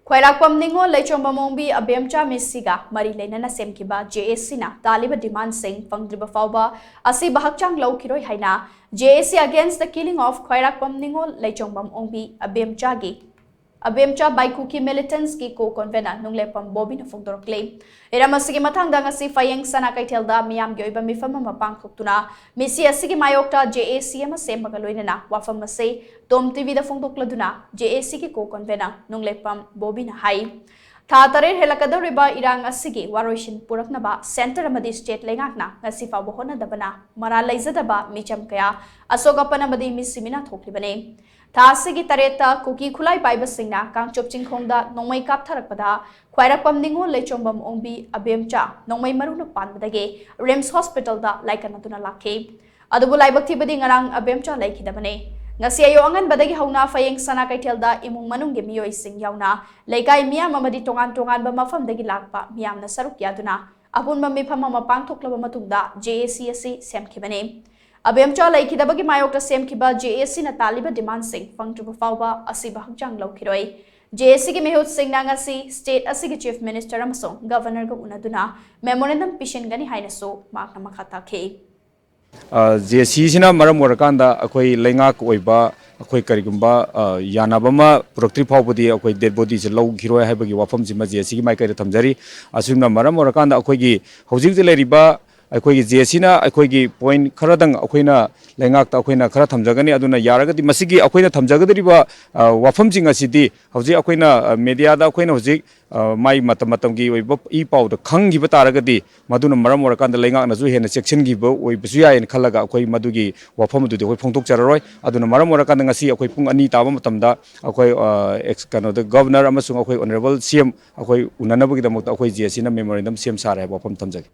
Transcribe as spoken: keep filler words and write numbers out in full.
ꯈ꯭ꯋꯥꯏꯔꯥꯛꯄꯝ ꯅꯤꯉꯣꯜ ꯂꯩꯆꯣꯡꯕꯝ ꯑꯣꯡꯕꯤ ꯑꯕꯦꯝꯆꯥ ꯃꯤꯁꯤꯒ ꯃꯔꯤ ꯂꯩꯅꯅ ꯁꯦꯝꯈꯤꯕ ꯖꯦ ꯑꯦ ꯁꯤꯅ ꯇꯥꯜꯂꯤꯕ ꯗꯤꯃꯥꯟꯁꯤꯡ ꯐꯪꯗ꯭ꯔꯤꯕ ꯐꯥꯎꯕ ꯑꯁꯤꯕ ꯍꯛꯆꯥꯡ ꯂꯧꯈꯤꯔꯣꯏ ꯍꯥꯏꯅ J A C Against the Killing of ꯈ꯭ꯋꯥꯏꯔꯥꯛꯄꯝ ꯅꯤꯉꯣꯜ ꯂꯩꯆꯣꯡꯕꯝ ꯑꯣꯡꯕꯤ ꯑꯕꯦꯝꯆꯥꯒꯤ ꯑꯕꯦꯝꯆꯥ ꯕꯥꯏꯀꯨꯀꯤ ꯃꯤꯂꯤꯇꯦꯟꯁꯀꯤ ꯀꯣ ꯀꯣꯟꯚꯦꯅꯔ ꯅꯨꯡꯂꯦꯞꯄꯝ ꯕꯣꯕꯤꯅ ꯐꯣꯡꯗꯣꯔꯛꯂꯤ꯫ ꯍꯤꯔꯝ ꯑꯁꯤꯒꯤ ꯃꯇꯥꯡꯗ ꯉꯁꯤ ꯐꯌꯦꯡ ꯁꯅꯥ ꯀꯩꯊꯦꯜꯗ ꯃꯤꯌꯥꯝꯒꯤ ꯑꯣꯏꯕ ꯃꯤꯐꯝ ꯑꯃ ꯄꯥꯡꯊꯣꯛꯇꯨꯅ ꯃꯤꯁꯤ ꯑꯁꯤꯒꯤ ꯃꯥꯌꯣꯛꯇ J A C ꯑꯃ ꯁꯦꯝꯕꯒ ꯂꯣꯏꯅꯅ ꯋꯥꯐꯝ ꯑꯁꯤ ꯇꯣꯝ ꯇꯤꯚꯤꯗ ꯐꯣꯡꯗꯣꯛꯂꯗꯨꯅ J A Cꯒꯤ ꯀꯣ ꯀꯣꯟꯚꯦꯅꯔ ꯅꯨꯡꯂꯦꯞꯄꯝ ꯕꯣꯕꯤꯅ ꯍꯥꯏ꯫ ꯊꯥ ꯇꯔꯦꯠ ꯍꯦꯜꯂꯛꯀꯗꯧꯔꯤꯕ ꯏꯔꯥꯡ ꯑꯁꯤꯒꯤ ꯋꯥꯔꯣꯏꯁꯤꯟ ꯄꯨꯔꯛꯅꯕ ꯁꯦꯟꯇꯔ ꯑꯃꯗꯤ ꯁ꯭ꯇꯦꯠ ꯂꯩꯉꯥꯛꯅ ꯉꯁꯤ ꯐꯥꯎꯕ ꯍꯣꯠꯅꯗꯕꯅ ꯃꯔꯥꯜ ꯂꯩꯖꯗꯕ ꯃꯤꯆꯝ ꯀꯌꯥ ꯑꯁꯣꯛ ꯑꯄꯟ ꯑꯃꯗꯤ ꯃꯤꯁꯤ ꯃꯤꯅꯥ ꯊꯣꯛꯂꯤꯕꯅꯤ꯫ ꯊꯥ ꯑꯁꯤꯒꯤ ꯇꯔꯦꯠꯇ ꯀꯨꯀꯤ ꯈꯨꯠꯂꯥꯏ ꯄꯥꯏꯕꯁꯤꯡꯅ ꯀꯥꯡꯆꯣꯞ ꯆꯤꯡꯈꯣꯡꯗ ꯅꯣꯡꯃꯩ ꯀꯥꯞꯊꯔꯛꯄꯗ ꯈ꯭ꯋꯥꯏꯔꯥꯛꯄꯝ ꯅꯤꯉꯣꯜ ꯂꯩꯆꯣꯝꯕꯝ ꯑꯣꯡꯕꯤ ꯑꯕꯦꯝꯆꯥ ꯅꯣꯡꯃꯩ ꯃꯔꯨꯅ ꯄꯥꯟꯕꯗꯒꯤ ꯔꯤꯝꯁ ꯍꯣꯁꯄꯤꯇꯥꯜꯗ ꯂꯥꯏꯀꯠꯅꯗꯨꯅ ꯂꯥꯛꯈꯤ꯫ ꯑꯗꯨꯕꯨ ꯂꯥꯏꯕꯛ ꯊꯤꯕꯗꯤ ꯉꯔꯥꯡ ꯑꯕꯦꯝꯆꯥ ꯂꯩꯈꯤꯗꯕꯅꯤ꯫ ꯉꯁꯤ ꯑꯌꯨꯛ ꯑꯉꯟꯕꯗꯒꯤ ꯍꯧꯅ ꯐꯌꯦꯡ ꯁꯅꯥ ꯀꯩꯊꯦꯜꯗ ꯏꯃꯨꯡ ꯃꯅꯨꯡꯒꯤ ꯃꯤꯑꯣꯏꯁꯤꯡ ꯌꯥꯎꯅ ꯂꯩꯀꯥꯏ ꯃꯤꯌꯥꯝ ꯑꯃꯗꯤ ꯇꯣꯉꯥꯟ ꯇꯣꯉꯥꯟꯕ ꯃꯐꯝꯗꯒꯤ ꯂꯥꯛꯄ ꯃꯤꯌꯥꯝꯅ ꯁꯔꯨꯛ ꯌꯥꯗꯨꯅ ꯑꯄꯨꯟꯕ ꯃꯤꯐꯝ ꯑꯃ ꯄꯥꯡꯊꯣꯛꯂꯕ ꯃꯇꯨꯡꯗ J A C ꯑꯁꯤ ꯁꯦꯝꯈꯤꯕꯅꯤ꯫ ꯑꯕꯦꯝꯆꯥ ꯂꯩꯈꯤꯗꯕꯒꯤ ꯃꯥꯌꯣꯛꯇ ꯁꯦꯝꯈꯤꯕ J A Cꯅ ꯇꯥꯜꯂꯤꯕ ꯗꯤꯃꯥꯟꯁꯤꯡ ꯐꯪꯗ꯭ꯔꯤꯕ ꯐꯥꯎꯕ ꯑꯁꯤꯕ ꯍꯛꯆꯥꯡ ꯂꯧꯈꯤꯔꯣꯏ꯫ J A Cꯒꯤ ꯃꯤꯍꯨꯠꯁꯤꯡꯅ ꯉꯁꯤ ꯁ꯭ꯇꯦꯠ ꯑꯁꯤꯒꯤ ꯆꯤꯐ ꯃꯤꯅꯤꯁꯇꯔ ꯑꯃꯁꯨꯡ ꯒꯚꯔꯅꯔꯒ ꯎꯅꯗꯨꯅ ꯃꯦꯃꯣꯔꯦꯟꯗꯝ ꯄꯤꯁꯤꯟꯒꯅꯤ ꯍꯥꯏꯅꯁꯨ ꯃꯍꯥꯛꯅ ꯃꯈꯥ ꯇꯥꯈꯤ꯫ ꯑ, J A Cꯁꯤꯅ ꯃꯔꯝ ꯑꯣꯏꯔꯀꯥꯟꯗ ꯑꯩꯈꯣꯏ ꯂꯩꯉꯥꯛ ꯑꯣꯏꯕ ꯑꯩꯈꯣꯏ ꯀꯔꯤꯒꯨꯝꯕ, ꯑ, ꯌꯥꯅꯕ ꯑꯃ ꯄꯨꯔꯛꯇ꯭ꯔꯤ ꯐꯥꯎꯕꯗꯤ ꯑꯩꯈꯣꯏ ꯗꯦꯗ ꯕꯣꯗꯤꯁꯦ ꯂꯧꯈꯤꯔꯣꯏ ꯍꯥꯏꯕꯒꯤ ꯋꯥꯐꯝꯁꯤꯃ J A Cꯒꯤ ꯃꯥꯏꯀꯩꯗ ꯊꯝꯖꯔꯤ꯫ ꯑꯁꯤꯅ ꯃꯔꯝ ꯑꯣꯏꯔꯀꯥꯟꯗ ꯑꯩꯈꯣꯏꯒꯤ ꯍꯧꯖꯤꯛ ꯍꯧꯖꯤꯛ ꯂꯩꯔꯤꯕ ꯑꯩꯈꯣꯏꯒꯤ J A Cꯅ ꯑꯩꯈꯣꯏꯒꯤ ꯄꯣꯏꯟ ꯈꯔꯗꯪ ꯑꯩꯈꯣꯏꯅ ꯂꯩꯉꯥꯛꯇ ꯑꯩꯈꯣꯏꯅ ꯈꯔ ꯊꯝꯖꯒꯅꯤ꯫ ꯑꯗꯨꯅ ꯌꯥꯔꯒꯗꯤ ꯃꯁꯤꯒꯤ ꯑꯩꯈꯣꯏꯅ ꯊꯝꯖꯒꯗꯧꯔꯤꯕ, ꯑ, ꯋꯥꯐꯝꯁꯤꯡ ꯑꯁꯤꯗꯤ ꯍꯧꯖꯤꯛ ꯑꯩꯈꯣꯏꯅ, ꯑ, ꯃꯦꯗꯤꯌꯥꯗ ꯑꯩꯈꯣꯏꯅ ꯍꯧꯖꯤꯛ, ꯑ, ꯃꯥꯏ ꯃꯇꯝ ꯃꯇꯝꯒꯤ ꯑꯣꯏꯕ ꯏ ꯄꯥꯎꯗ ꯈꯪꯈꯤꯕ ꯇꯥꯔꯒꯗꯤ ꯃꯗꯨꯅ ꯃꯔꯝ ꯑꯣꯏꯔꯀꯥꯟꯗ ꯂꯩꯉꯥꯛꯅꯁꯨ ꯍꯦꯟꯅ ꯆꯦꯛꯁꯤꯟꯈꯤꯕ ꯑꯣꯏꯕꯁꯨ ꯌꯥꯏꯅ ꯈꯜꯂꯒ ꯑꯩꯈꯣꯏ ꯃꯗꯨꯒꯤ ꯋꯥꯐꯝ ꯑꯗꯨꯗꯤ ꯑꯩꯈꯣꯏ ꯐꯣꯡꯗꯣꯛꯆꯔꯔꯣꯏ꯫ ꯑꯗꯨꯅ ꯃꯔꯝ ꯑꯣꯏꯔꯀꯥꯟꯗ ꯉꯁꯤ ꯑꯩꯈꯣꯏ ꯄꯨꯡ ꯑꯅꯤ ꯇꯥꯕ ꯃꯇꯝꯗ ꯑꯩꯈꯣꯏ, ꯑ, ꯑꯦꯛꯁ-, ꯀꯩꯅꯣꯗ ꯒꯚꯔꯅꯔ ꯑꯃꯁꯨꯡ ꯑꯩꯈꯣꯏ ꯑꯣꯅꯔꯦꯕꯜ C M ꯑꯩꯈꯣꯏ ꯎꯅꯅꯕꯒꯤꯗꯃꯛꯇ ꯑꯩꯈꯣꯏ J A Cꯅ ꯃꯦꯃꯣꯔꯦꯟꯗꯝ ꯁꯦꯝ ꯁꯥꯔꯦ ꯍꯥꯏꯕ ꯋꯥꯐꯝ ꯊꯝꯖꯒꯦ꯫